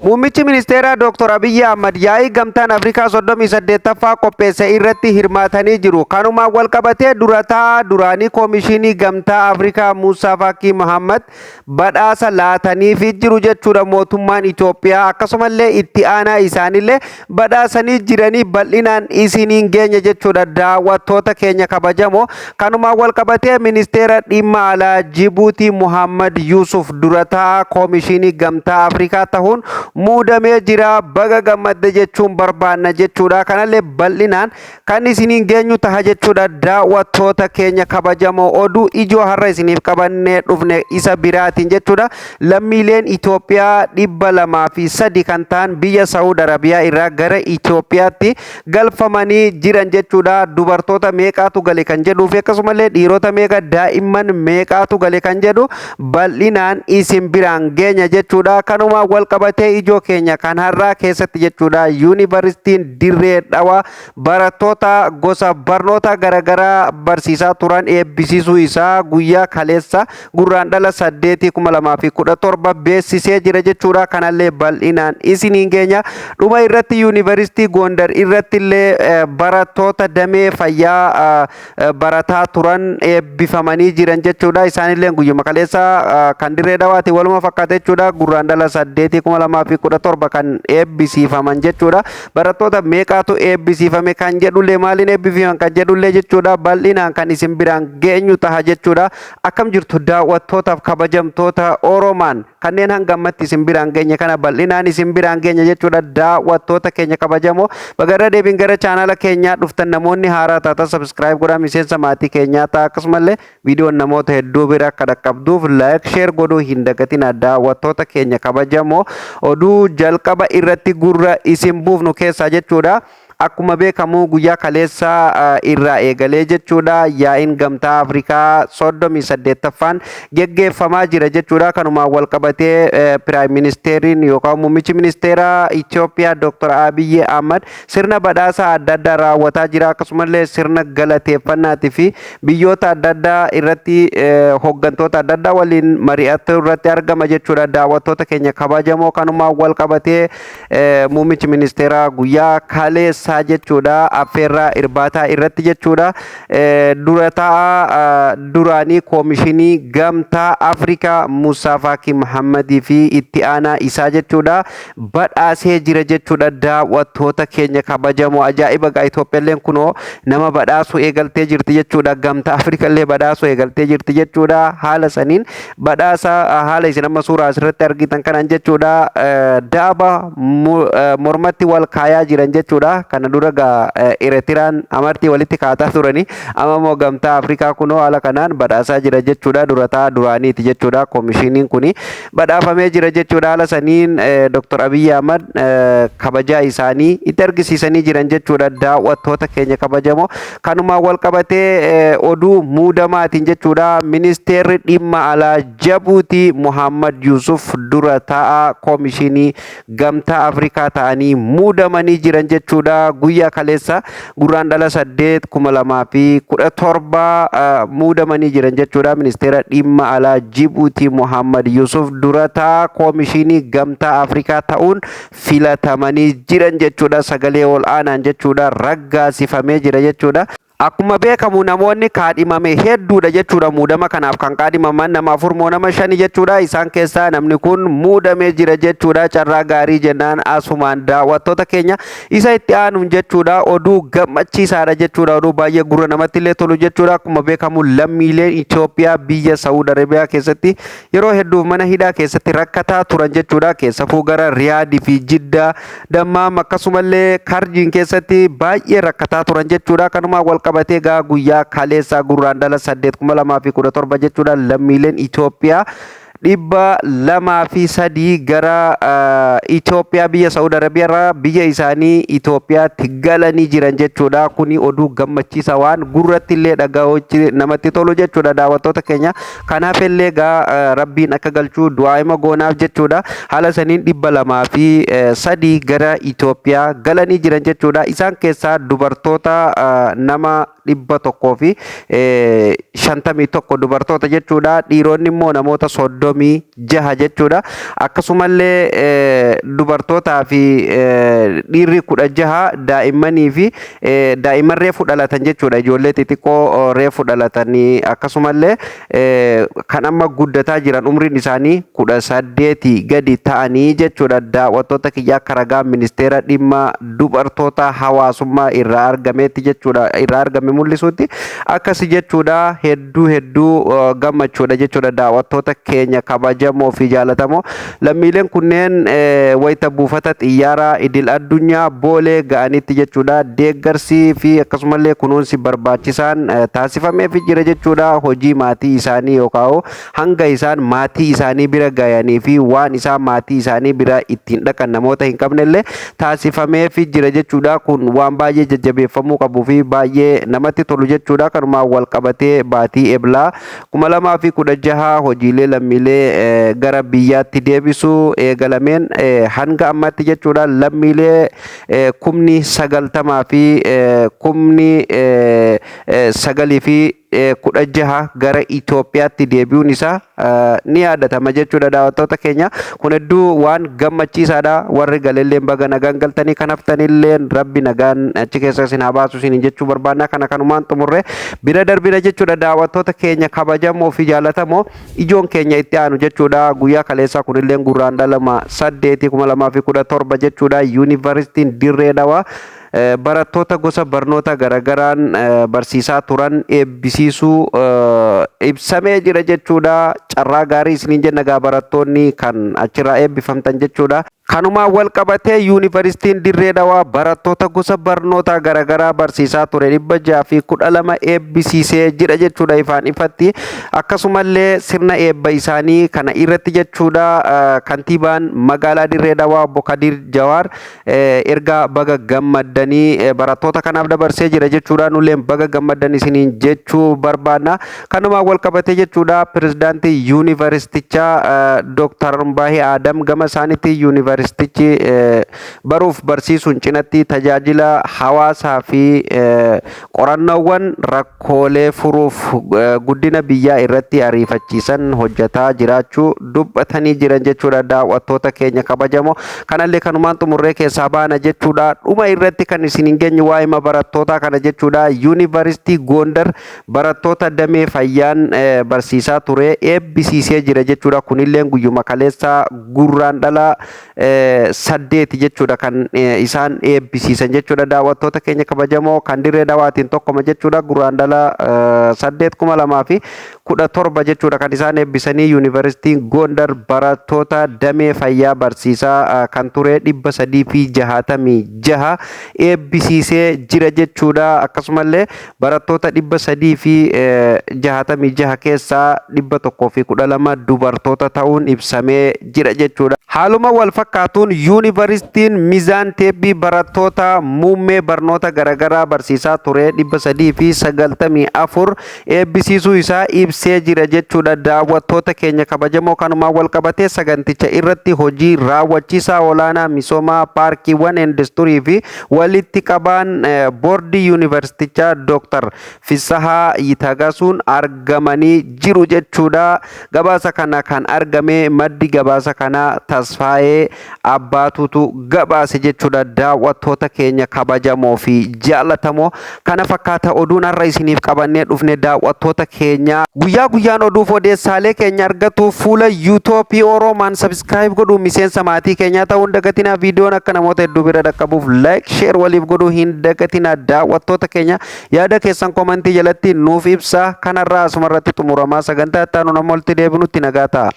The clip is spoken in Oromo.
Muummichi ministeeraa Dr. Abiyyi Ahmad yaa'ii gamtaan Afrikaa 38ffaa qopheesse irratti hirmaatanii jiru. Kanumaan walqabatee durataa duraanii Koomishinii Gamtaa Afrikaa Muusaa Faakii Muhammad badhaasa laataniifi jiru jechuudha mootummaan Itoophiyaa. Akkasumallee itti aanaa isaanillee badhaasanii jiranii bal'inaan isiniin geenya jechuudha daawwattoota keenya kabajamoo. Kanumaan walqabatee ministeera dhimma alaa Jibuutii Muhammad Yuusuf durataa Koomishinii Gamtaa Afrikaa tahuun muudamee jira. Baga gammadde jechuun barbaanna jechuudha. Kanallee bal'inaan kan isiniin geenyu taha jechuudha daawwattoota keenya kabajamoo. Oduu ijoo har'a isiniif qabannee dhufne isa biraatiin jechuudha. Lammiileen Itoophiyaa 203 kan ta'an biyya Saawud Arabiyaa irraa gara Itoophiyaatti galfamanii jiran jechuudha. Dubartoota meeqaatu gale kan jedhuu fi akkasumallee dhiirota meeqa, daa'imman meeqaatu gale kan jedhu bal'inaan isin biraan geenya jechuudha. Kanuma wal qabatee ijoo keenya kan har'aa keessatti jechuudha. Yuunivarsiitiin Dirree Dhawaa barattoota gosa barnoota garaagaraa barsiisaa turan eebbisiisuu isaa guyyaa kaleessa Gurraandhala 8 2017 beeksisee jira jechuudha. Kanallee bal'inaan isiniin geenya. Dhuma irratti Yuunivarsiitii Gondar irratti illee barattoota damee fayyaa barataa turan eebbifamanii jiran jechuudha. Isaanillee guyyuma kaleessa kan Dirree Dhawaati waluma fakkaata jechuudha. Gurraandhala 8 2017 kan eebbisiifaman jechuudha. Barattoota meeqaatu eebbisiifame kan jedhullee, maaliin eebbifaman kan jedhullee jechuudha. Bal'inaan kan isin biraan geenyu taha jechuudha. Akkam jirtu daawwattootaaf kabajamtoota Oromaan? Kanneen hanga ammatti isin biraan geenye kana bal'inaan isin biraan geenya jechuudha. Daawwattoota keenya kabajamoo, bagarra deebiin gara chaanala keenyaa dhuftan. Namoonni haaraa taatan subscribe godhaa miseensa maatii keenyaa ta'a. Akkasumallee viidiyoon namoota hedduu bira akka dhaqqabduuf like, share godhuu hin dagatina. Daawwattoota keenya kabajamoo, oduu jalqaba irratti gurra isin buufnu keessaa jechuudha. Akkuma beekamu guyyaa kaleessa irraa eegalee jechuudha yaa'iin Gamtaa Afrikaa 38ffaan geggeeffamaa jira jechuudha. Kanumaan wal qabatee Prime Ministeeriin yookaan muummichi ministeera Itoophiyaa Dr. Abiyyi Ahmad sirna badhaasa adda addaa raawwataa jira. Akkasumallee sirna galateeffannaatii fi biyyoota adda addaa irratti hooggantoota adda addaa waliin mari'achuu irratti argama jechuudha. Daawwattoota keenya kabajamoo, kanumaan wal qabatee muummichi ministeeraa guyyaa kaleessaa jechuudha affeerraa irbaataa irratti jechuudha dura taa'aa duraanii Koomishinii Gamtaa Afrikaa Musaa Faakii Muhammadii fi itti aanaa isaa jechuudha badhaasee jira jechuudha. Daawwattoota keenya kabajamoo, ajaa'iba gaa! Itoophiyaalleen kunoo nama badhaasuu eegaltee jirti jechuudha. Gamtaa Afrikallee badhaasuu eegaltee jirti jechuudha. Haala saniin badhaasa haala isin amma suuraa asirratti argitan kanaan jechuudha daaba mormatti wal kaayaa jiran jechuudha. Kana dura gaa Eretiraan amartii walitti kaataa turani. Amma immoo Gamtaa Afrikaa kunoo haala kanaan badhaasaa jira jechuudha. Durataa duraaniiti jechuudha. Koomishiniin kuni badhaafamee jira jechuudha. Haala saniin Dr. Abiyyi Ahmad kabajaa isaanii itti argisiisanii jiran jechuudha. Daawwattoota keenya kabajamoo, kanumaan wal qabatee oduu muudamaatiin jechuudha. Ministeerri dhimma alaa Jabuutii Muhammad Yusuf dura taa'aa Koomishinii Gamtaa Afrikaa ta'anii muudamanii jiran jechuudha. Guyyaa kaleessa Gurraandhala 8 2017 muudamanii jiran jechuudha. Ministeera dhimma alaa Jibuutii Muhammad Yusuf dura taa'aa Koomishinii Gamtaa Afrikaa ta'uun filatamanii jiran jechuudha. Sagalee ol aanaan jechuudha raggaasifamee jira jechuudha. Akkuma beekamu namoonni kaadhimame hedduudha jechuudha. Muudama kanaaf kan kaadhimaman nama afur moo nama shani jechuudha. Isaan keessaa namni kun muudamee jira jechuudha. Carraa gaarii jennaan asumaan daawwattoota keenya. Isa itti aanuun jechuudha oduu gammachiisaadha jechuudha. Oduu baay'ee gurra namatti illee tolu jechuudha. Akkuma beekamu lammiileen Itoophiyaa biyya Saawud Arabiyaa keessatti yeroo hedduuf mana hidhaa keessatti rakkataa turan jechuudha. Keessafuu gara Riyaadii fi Jiddaa, Dammaam akkasumallee Karjiin keessatti baay'ee rakkataa turan jechuudha. Kanumaan wal qabatee gaa guyyaa kaleessaa Gurraandhala 8 2017 jechuudha lammiileen Itoophiyaa 203 gara Itoophiyaa biyya Saawud Arabiyaa irraa biyya isaanii Itoophiyaatti galanii jiran jechuudha. Kuni oduu gammachiisa waan gurratti illee dhaga'uutti namatti tolu jechuudha, daawwattoota keenya. Kanaaf illee gaa Rabbiin akka galchuu du'aa'ima goonaaf jechuudha. Haala saniin 203 gara Itoophiyaa galanii jiran jechuudha. Isaan keessaa dubartoota nama 151 dubartoota jechuudha. Dhiironni immoo namoota 36 jechuudha. Akkasumallee dubartootaa fi dhiirri 16 daa'immanii fi daa'imman reefu dhalatan jechuudha. Ijoollee xixiqqoo reefu dhalatanii, akkasumallee kan amma guddataa jiran, umriin isaanii 18 gadi ta'anii jechuudha. Daawwattoota kiyyaa, akka ragaa ministeera dhimma dubartoota hawaasummaa irraa argameetti jechuudha, irraa argame mul'isuutti akkasi jechuudha. Hedduu hedduu gammachuudha jechuudha. Daawwattoota keenya kabajamoo fi jaalatamoo, lammiileen kunneen wayita buufata xiyyaaraa idil addunyaa Boolee ga'anitti jechuudha, deeggarsi fi akkasumallee kunuunsi barbaachisaan taasifameefii jira jechuudha. Hojii maatii isaanii yookaan hanga isaan maatii isaanii bira gayanii fi waan isaan maatii isaanii bira ittiin dhaqan namoota hin qabnellee taasifameefii jira jechuudha. Kun waan baay'ee jajjabeeffamuu qabuu fi baay'ee namatti tolu jechuudha. Kanumaan wal qabatee baatii Eblaa 2016 hojiilee lammiilee gara biyyaatti deebisuu eegalameen hanga ammaatti jechuudha, lammiilee 90,000 fi 9,016 gara Itoophiyaatti deebi'uun isaa ni yaadatama jechuudha. Daawwattoota keenya, kun hedduu waan gammachiisaadha. Warri galelleen baga nagaan galtanii, kan haftanilleen Rabbi nagaan achi keessa isin haa baasu isin jechuu barbaanna. Kana kanumaan xumurre bira darbina jechuudha. Daawwattoota keenya kabajamoo fi jaalatamoo, ijoon keenya itti aanu jechuudha, guyyaa kaleessaa kunilleen Gurraandhala 8, 2017 jechuudha, Yuunivarsiitiin Dirree Dhawaa barattoota gosa barnoota garagaraan barsiisaa turan eebbisiisuu ibsamee jira jechuudha. Carraa gaarii isiniin jenna gaa, barattoonni kan achirraa eebbifamtan jechuudha. Kanumaan wal qabatee Yuunivarsiitiin Dirree Dhawaa barattoota gosa barnoota garaagaraa barsiisaa ture 612 eebbisiisee jira jechuudha ifaan ifatti. Akkasumallee sirna eebba isaanii kana irratti jechuudha, kantiibaan magaalaa Dirree Dhawaa obbo Kadir Jawaar ergaa baga gammaddanii barattoota kanaaf dabarsee jira jechuudha. Nulleen baga gammaddan isiniin jechuu barbaadna. Kanumaan wal qabatee jechuudha, pirezidaantii yuunivarsiitichaa Dooktar Rumbaahii Adam gama isaaniitti yuunivarsiitichi baruuf barsiisuun cinatti tajaajila hawaasaa fi qorannoowwan rakkoolee furuuf guddina biyyaa irratti ariifachiisan hojjetaa jiraachuu dubbatanii jiran jechuudha. Daawwattoota keenya kabajamoo, kanallee kanumaan xumurree keessaa baana jechuudha. Dhuma irratti kan isin hin geenye waa'ee barattootaa kana jechuudha. Yuunivarsiitii Gondar barattoota damee fayyaan barsiisaa ture eebbisiisee jira jechuudha. Kunillee guyyuma kaleessaa Gurraandhala 8 jechuudha kan isaan eebbisiisan jechuudha. Daawwattoota keenya kabajamoo, kan Dirree Dhawaatiin tokkoma jechuudha. Gurraandhala 8, 2017 jechuudha kan isaan eebbisanii. Yuunivarsiitiin Gondar barattoota damee fayyaa barsiisaa kan ture 366 eebbisiisee jira jechuudha. Akkasumallee barattoota 366 keessaa 112 dubartoota ta'uun ibsamee jira jechuudha. Haaluma wal fakkaatuun Yuunivarsiitiin Mizaan Teepii barattoota muummee barnoota garaagaraa barsiisaa ture 394 eebbisiisuu isaa ibsee jira jechuudha. Daawwattoota keenya kabajamoo, kanumaan wal qabatee saganticha irratti hojii raawwachiisaa olaanaa misoomaa paarkiiwwan industirii fi walitti qabaan boordii yuunivarsiitichaa Dooktar Fissahaa Yitagasuun argamanii jiru jechuudha. Gabaasa kana kan argame, maddi gabaasa kanaa Tasfaayee Abbaatuutu gabaase jechuudha. Daawwattoota keenya kabajamoo fi jaallatamoo, kana fakkaata oduun har'a isiniif qabannee dhufne. Daawwattoota keenya, guyyaa guyyaan oduuf odeessaalee keenya argatuuf fuula Yuutoopii Oroomaan subscribe godhuu, miseensa maatii keenyaa ta'uu hin dagatinaa. Viidiyoon akka namoota hedduu bira dhaqqabuuf like, share waliif godhuu hin dagatinaa. Daawwattoota keenya, yaada keessan komantii jalatti nuuf ibsa. Kanarraa asumarratti xumuramaa, sagantaa itti aanu nama walitti deebinutti nagaa ta'a.